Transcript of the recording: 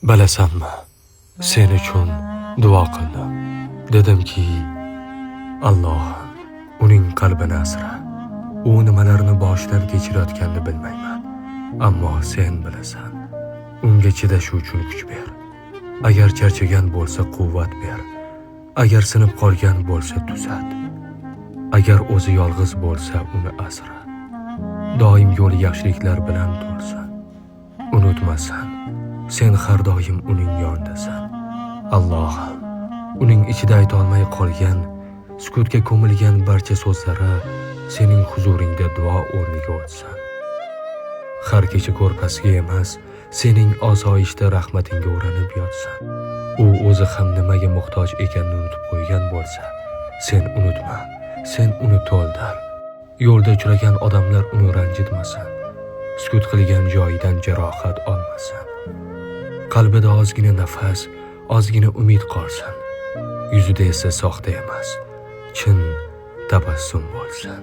Bilasanmi, sen uchun duo qildim. Dedimki, Allohim, uning qalbini asra. U nimalarni boshidan kechirayotganini bilmayman. Ammo sen bilasan. Unga chidashi uchun kuch ber. Agar charchagan bo'lsa, quvvat ber. Agar sinib qolgan bo'lsa, tuzat. Agar o'zi yolg'iz bo'lsa, uni asra. Doim yo'li yaxshiliklar bilan to'lsin. Unutmasin, sen har doim uning yonidasan. Allohim, uning ichida aytolmay qolgan, sukutga ko'milgan barcha so'zlari sening huzuringda duo o'rniga o'tsin. Har kecha ko'rpasiga emas, sening osoyishta rahmatingga o'ranib yotsin. U o'zi ham nimaga muhtoj ekanini unutib qo'ygan bo'lsa, sen unutma, sen uni to'ldir. Yo'lda uchragan odamlar uni ranjitmasin. Sukut qilgan joyidan jarohat olmasin. Qalbida ozgina nafas, ozgina umid qolsin. Yuzida esa soxta emas, chin tabassum bo'lsin.